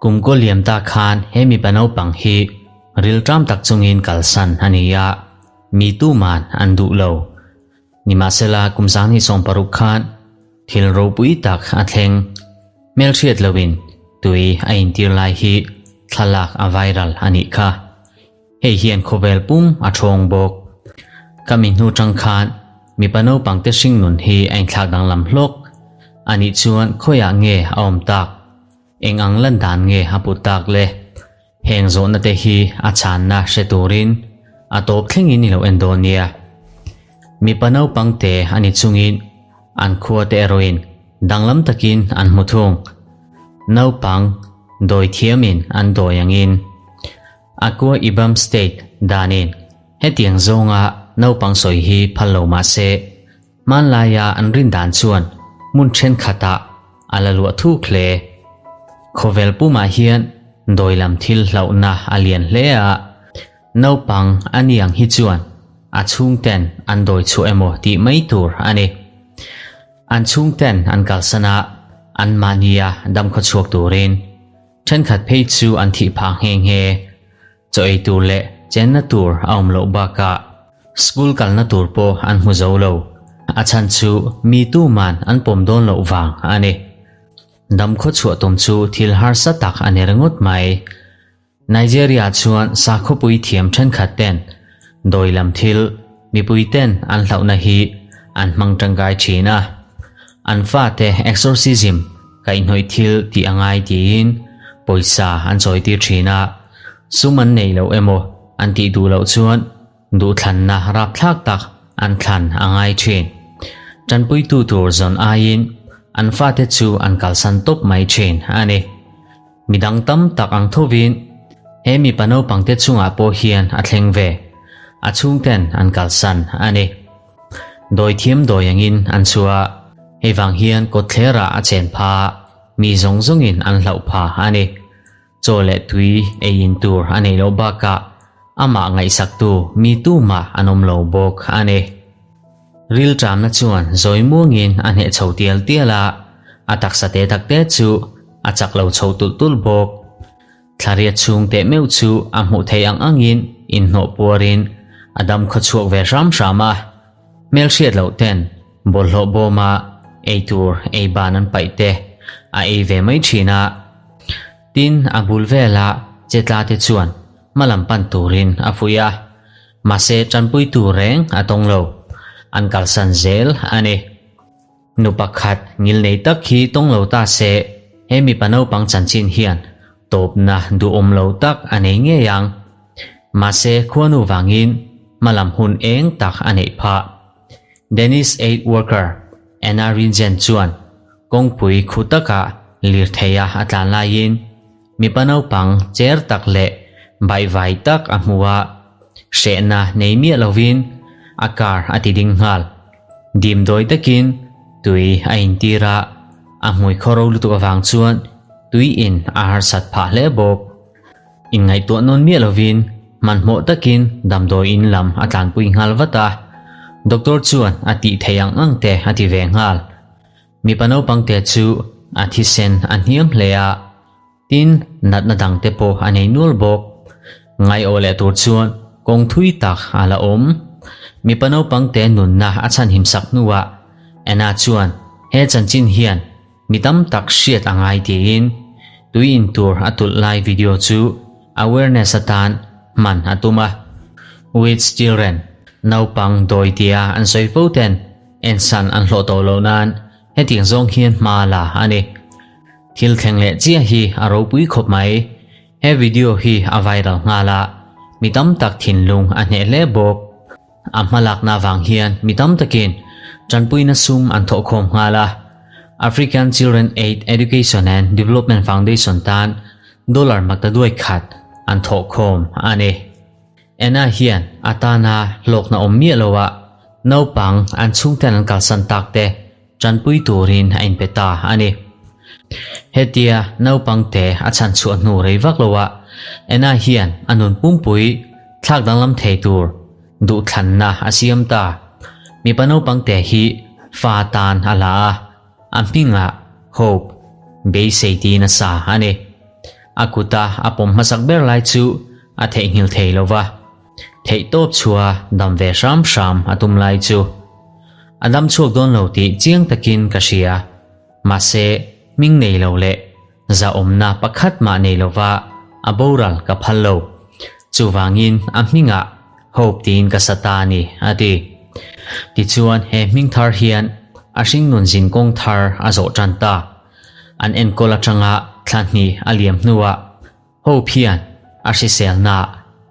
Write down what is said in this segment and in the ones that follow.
Kum kaw liam ta khan he mipa naupang hi rilṭam tak chungin kalsan a ni a, mi tuman an duh lo. Nimahsela kum 2016 khan thil ropui tak a thleng. Hmelhriat loin tui a intir lai hi thlalak a viral a nih kha. Hei hian khawvel pum a ṭhawng bawk. Ka mi hnu ṭang khan mipa naupang te hringnun hi a inthlak danglam hlawk. Anih chuan khawiah nge a awm tak? Eng ang lan dan nge a put tak le? Heng zawhna te hi a chhanna hre turin a tawp thlengin i lo en dawn nia. Mipa naupang te a ni chungin an khua te erawhin danglam takin an hmu thung. Naupang dawi thiamin an dawi angin. Akwa Ibom State danin hetiang zawnga naupang sawi hi phal lo mah se, hmanlaia an rin dan chuan hmun thenkhatah a la luah thuk hle. Khawvel pumah hian dawi lam thil hlauhna a lian hle a, naupang a ni ang hi chuan a chhungten an dawi chhuah emaw tih mai tur a ni. An chhungten an kalsan a, anmahnia damkhaw chhuak turin. Thenkhat phei chu an thih phah nghe nghe. Chaw ei tur leh chenna tur a awm loh bakah school kalna tur pawh an hmu zo lo. A chhan chu mi tuman an pawm dawn loh vang a ni. Damkhaw chhuah tum chu thil harsa tak a ni ringawt mai. Nigeria chuan sakhawpui thiam thenkhat ten dawi lam thil mipui ten an hlauhna hi an hmang tangkai thin a. An fate exorcism Kaihhnawih thil tih a ngai tiin pawisa an chawitir thin a, sum an neih loh emaw an tih duh loh chuan duhthlanna rapthlak tak an thlan a ngai thin. Tanpuitu tur zawn aiin an fate chu an kalsan tawp mai thin a ni. Midang tam tak ang thovin he mipa naupangte chungah pawh hian a thleng ve, a chhungten an kalsan a ni. Dawi thiam dawi angin an chhuah. Hei vang hian kawtthlerah a chen pha, mi zawng zawngin an hlauh pha a ni. Chaw leh tui ei in tur a neih loh bakah amah ngaihsaktu mi tumah an awm lo bawk a ni. Rilṭamna chuan zawi muangin a hneh chho tial tial a, a taksa te tak te chu a chak lo chho tulh tulh bawk. Thlariat chhung teh meuh chu a hmuh theih ang angin inhnawh puarin a dam khaw chhuak ve hram hram a. Hmelhriat loh ten bawlhhlawh bawma ei tur ei ban an paih te a ei ve mai thin a. Tin, a bul vela che tla te chuan hmalam pan turin a fuih a. Mahse tanpuitu reng a tawng lo. An kalsan zel a ni. Nu pakhat ngilnei tak hi tawng lo ta se, he mipa naupang chanchin hian tawpna duhawm lo tak a nei ngei ang. Mahse khuanu vangin hmalam hun eng tak a neih phah. Danish aid worker Anna Rinzen chuan kawngpui khu takah lirtheia a tlan laiin mipa naupang cher tak leh baihvai tak a hmu a, hrehna nei miah lovin a car a ti ding nghal. Dimdawi takin tui a intir a, a hmui khawro lutuk avang chuan tui in a harsat phah hle bawk. Inngaihtuah nawn miah lovin hmanhmawh takin damdawi in lam a tlanpui nghal vat a, doctor chuan a tih theih ang ang te a ti ve nghal. Mipa naupang te chu a thisen a hniam hle a, tin natna dang te pawh a nei nual bawk. Ngaiawh leh tur chuan kawng thui tak a la awm. Mipa naupang te nunna a chhanhim sak hnuah Anna chuan he chanchin hian mi tam tak hriat a ngai tiin tui in tur a tulh lai video chu awareness atan hman a tum a. With children, naupang dawi tia an sawi fo ten ensan an hlawh tawh loh nan hetiang zawng hian hma la a ni. Thil thleng leh chiah hi a ropui khawp mai. He video hi a viral nghal a, mi tam tak thinlung a hneh hle bawk. A hmalakna avang hian mi tam takin tanpuina sum an thawhkhawm nghal a, African Children Aid Education and Development Foundation tan dollar maktaduai khat an thawhkhawm a ni. Anna hian a tana hlawkna awm miah loa naupang an chhungten an kalsan tak te tanpui turin a inpe ta a ni. Hetia naupang te a chhan chhuah hnu rei vak loa Anna hian a nun pumpui thlak danglam thei tur duhthlanna a siam ta. Mipa naupang te hi fa tan a la a. A hmingah Hope beisei tiin a sa a ni. A kuta a pawm hmasak ber lai chu a theihnghilh thei lo va, theihtawp chhua dam ve hram hram a tum lai chu a dam chhuak dawn lo tih chiang takin ka hria. Mahse, hming nei lo leh zahawmna pakhat mah nei lova a boral ka phal lo. Chuvangin a hmingah Hope tiin ka sa ta a ni, a ti. Tichuan he hming thar hian a hringnun zin kawng thar a zawh tan ta. An enkawl atanga thla hnih a liam hnuah Hope hian a hriselnaah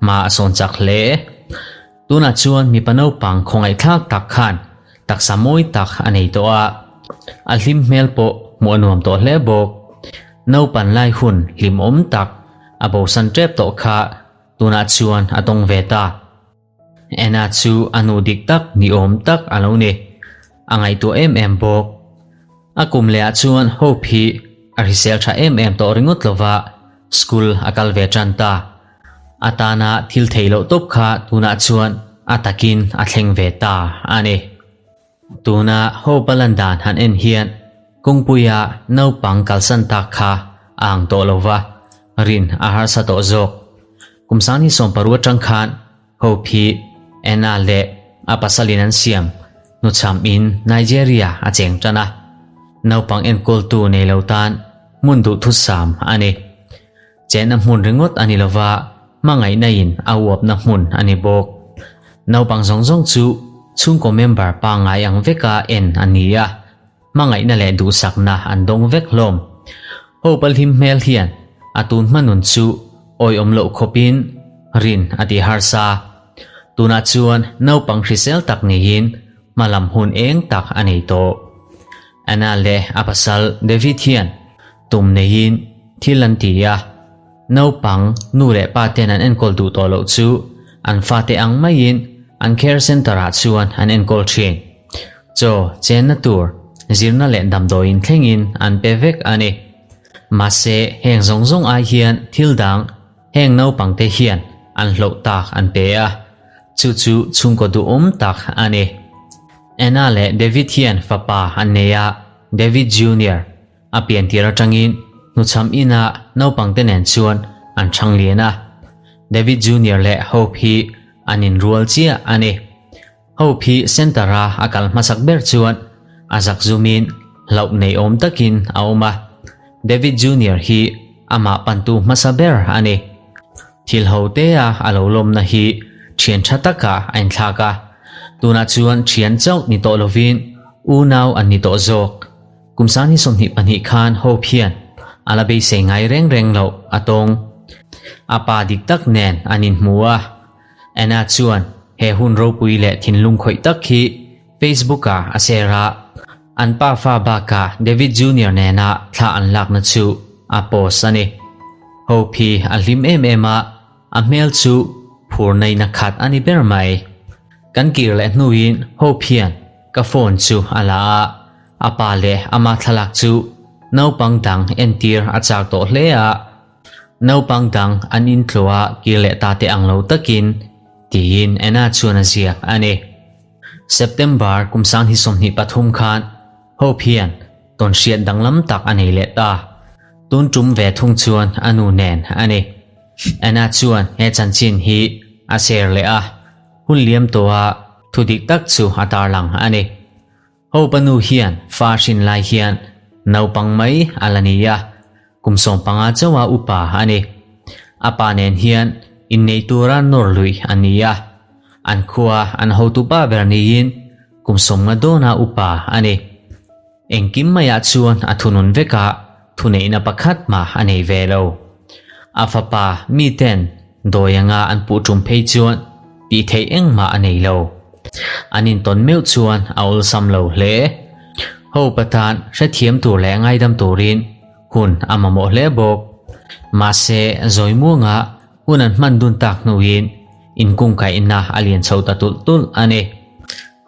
hma a sawn chak hle. Tunah chuan mipa naupang khawngaihthlak tak khan taksa mawi tak a nei tawh a, a hlim hmel pawh hmuh a nuam tawh hle bawk. Naupan lai hun hlimawm tak a bosan tep tawh kha tunah chuan a tawng ve ta. Anna chu a nu dik tak ni awm tak a lo ni. A ngaihtuah em em bawk. A kum leh ah chuan Hope hi a hrisel tha em em tawh ringawt lova school a kal ve tan ta. A tana thil theih loh tawp kha tunah chuan a takin a thleng ve ta a ni. Tuna Hope a lan dan han en hian kawngpuia naupang kalsan tak kha a ang tawh lova, rin a harsa tawh zawk. Kum 2016 atang khan Hope hi Anna leh a pasalin an siam hnuchham in Nigeria a cheng tan a, naupang enkawltu nei lo tan hmun duhthusam a ni. Chenna hmun ringawt a ni lova, hmangaihna in a uapna hmun a ni bawk. Naupang zawng zawng chu chhungkaw member pangngai ang veka en a ni a, hmangaihna leh duhsakna an dawng vek hlawm. Hope a hlim hmel hian a tun hma nun chu awiawm loh khawpin rin a ti harsa. Tunah chuan naupang hrisel tak neiin hma lam hun eng tak a nei tawh. Anna leh a pasal David hian tum neiin thil an ti a, naupang nu leh pa ten an enkawl duh tawh loh chu an fate ang maiin an care centre ah chuan an enkawl thin. Chaw chenna tur zirna leh damdawiin thlengin an pe vek a ni. Mahse heng zawng zawng ai hian thil dang heng naupang te hian an hloh tak an pe a, chu chu chhungkaw duhawm tak a ni. Anna leh David hian fapa an nei a, David Junior. A pian tir atangin hnuchham inah naupangte nen chuan an chhang lian a. David Junior leh Hope hi an inrual chiah a ni. Hope hi centre-a a kal hmasak ber chuan a zak zumin hlauh nei awm takin a awm a. David Junior hi amah pantu hmasa ber a ni. Thil ho tea a lo lawmna hi thian tha takah a inthlak a. Tunah chuan thian chauh ni tawh lovin unau an ni tawh zawk. Kum 2022 khan Hope hian a la beisei ngai reng reng loh a tawng. A pa dik tak nen an inhmu a. Anna chuan he hun ropui leh thinlung khawih tak hi Facebook-ah a share a. An pa fa bakah David Junior nena thla an lakna chu a post a ni. Hope hi a hlim em em a, a hmel chu phur naina khat a ni ber mai. Kan kir leh hnuin Hope hian ka phone chu a la a. A pa leh ama thlalak chu naupang dang entir a chak tawh hle a, naupang dang an intluah a kir leh ta te ang lo takin tiin Anna chuan a ziak a ni. September kum 2023 khan Hope hian tawnhriat danglam tak a nei leh ta. Tun tum ve thung chuan a nu nen a ni. Anna chuan he chanchin hi a share leh a, hun liam tawha thudik tak chu a tarlang a ni. Hope-a nu hian fa hrin lai hian naupang mai a la ni a, kum 15 chauha upa a ni. A pa nen hian innei tura nawr luih a ni a, an khua an hotu pa ber niin kum 50 dawna upa a ni. Engkim maiah chuan a thunun vek a, thuneihna pakhat mah a nei ve lo. A fapa miten dawi anga an puh tum phei chuan tih theih engmah a nei lo. An intawn meuh chuan a awlsam lo hle. Hope atan hrethiam tur leh ngaidam turin hun a mamawh hle bawk. Mahse, Zawimuanga hun an hman dun tak hnuin inkungkaihna a lian chho ta tulh tulh a ni.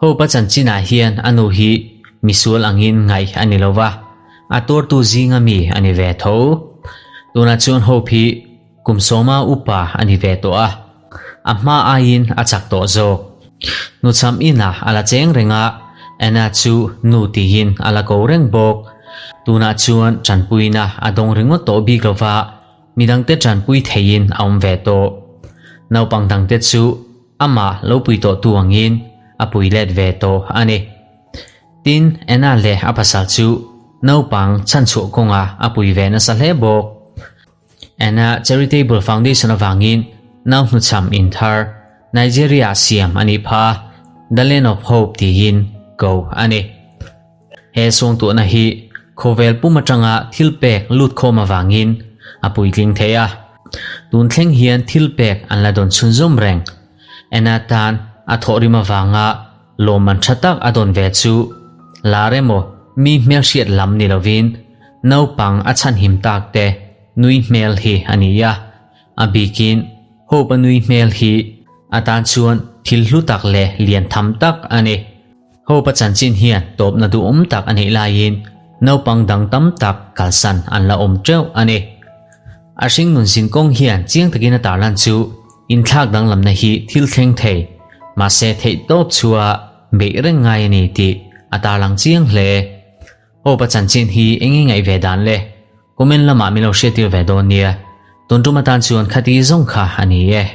Hope-a chanchinah hian a nu hi misual angin ngaih a ni lova, a tuartu zinga mi a ni ve tho. Tunah chuan Hope hi Kum 10-a upa a ni ve tawh a, a hma aiin a chak tawh zawk. Hnuchham inah a la cheng reng a, Anna chu nu tiin a la ko reng bawk. Tunah chuan tanpuina a dawng ringawt tawh bik lova, midangte tanpui theiin a awm ve tawh. Naupang dangte chu amah lo pui tawhtu angin a pui let ve tawh a ni. Tin, Anna leh a pasal chu naupang chhanchhuah kawngah a pui ve nasa hle bawk. Anna Charitable Foundation avangin nau hnuchham in thar Nigeria siam a nih pha a, The Land of Hope tiin ko a ni. He suangtuahna hi khawvel pum atanga thil pek lut khawm avangin a puitling thei a, tun thleng hian thil pek an la dawn chhunzawm reng. Anna tan a thawhrim avanga lawmman tha tak a dawn ve chu lar emaw mi hmelhriat lam ni lovin Naupang a chhanhim tak te nui hmel hi a ni a, a bikin Hope a nui hmel hi a tan chuan thil hlu tak leh lian tham tak a ni. Hope a chanchin hian tawpna duhawm tak a neih laiin naupang dang tam tak kalsan an la awm teuh a ni. A hringnun zin kawng hian chiang takin a tarlan chu inthlak danglamna hi thil thleng thei, mahse theihtawp chua beih reng ngai a ni tih a tarlang chiang hle. Hope a chanchin hi eng nge ngaih ve dan le? Comment lamah min lo hriattir ve dawn nia. Tun tum atan chuan khati zawng kha a ni e.